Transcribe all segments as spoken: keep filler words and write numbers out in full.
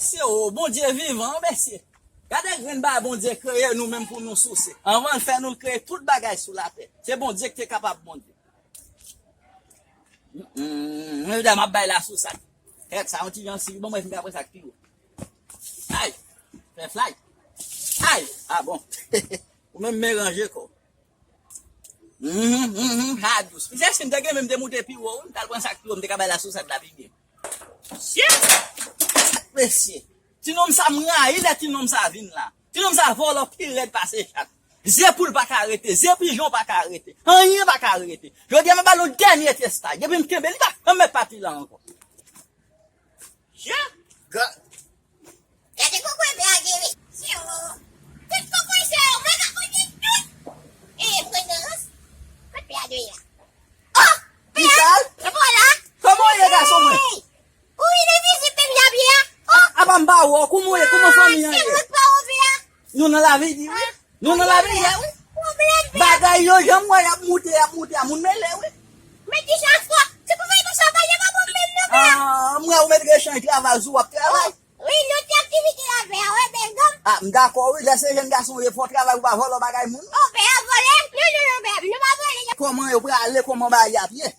Mesye, o, Bondye vivan, mesye. Gade grenn bagay Bondye kreye nou menm pou nou souse. Anvan l fè nou, l kreye tout bagay sou latè. Se Bondye ki te kapab Bondye. Mm, mm, men m ap bay la sou sa. Kèt sa, yon ti jan sik, bon, mwen fin apre sa k pi wo. Ay, fè flay. Ay, ah bon. Ou menm meranje kò. Mhm, mhm, ha dous. Mesye, si m te gen men m te moute pi wo, wi, m t al pran sa k pi wo, m te ka bay la sou sa la pi byen. Shit! Mesye, ti nonm sa m rayi lè ti nonm sa vin la. Ti nonm sa vòlò pi rèd pase chat. Zye poul pa ka rete, zye pijon pa ka rete, anyen pa ka rete. Jodi a m ap ba l yon dènye testaj. Depi m kenbe li, li pa janm mèt pati la ankò. Jan? Ga- Gade koko epè a gen wi. Se ou. Tout koko se ou. Mwen ka konte tout. E, mwen nan rans. Kot pè a dwe a? Oh! Pè a! Vital? E vwala. Kòman w ye, gason mwen? Hey! Ou vin vizit pè m nan pye a? Oh! Apa m pa wè w? Kòman w ye? Kòman fanmi an ye? Se mwen k pa wè w pè a. Nou nan lavi di wi. Nou nan lavi di wi. Bagay yo, jan m wè y ap moute, y ap moute a, moun mele wi. Men ki jan fò? Se pou fè konsa, pa gen pa pwoblèm non, pè. Ah, m wè ou mèt gen chan travay, jou w ap travay. Wi, nou te aktivite avè a, wè, bèl gòm. Ah, m dakò wi, lè se jèn gason w ye, fò w travay pou w pa vòlò bagay moun. Oh, pè a vòlè? Non, non, non, pè a, nou pa vòlè. Kòman yo prale, kòman bagay y ap ye?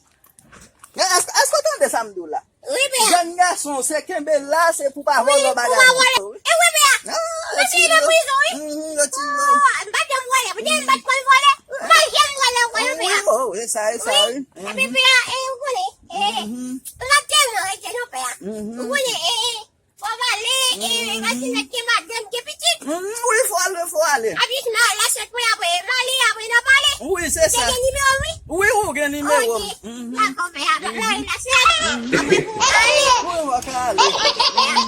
Èske, èske w tande sa m di w la? Wi, pè a. Jèn gason, se kenbe la, se pou pa vòlò bagay moun. Wi, pou pa vòlè. E wi, pè a. Ah, yo tiye nan prizon, wi. Mhm, yo tiye. Oh, m pa janm vòlè. Poutèt m pa t konn vòlè. M pa janm vòlè ankò non, pè a. Wi, oh, e sa, e sa, wi. Epi pè a, e, ou konnen, e, m pa t tèlman rete non, pè a. Ou konnen, e, e, fò m ale, e, paske nèg gen madanm, gen pitit. Mhm, wi, fò ale, fò ale. Apre sa, m al achèt mwen apre, m ale, apre n a pale. Wi, se sa. Ou te gen nimewo m, wi. Wi, ou gen nimewo m. Ok. Mhm. Dakò, pè a, m ap lage la, se apre pou m ale. Wi, w a ka ale. Ok, pè a.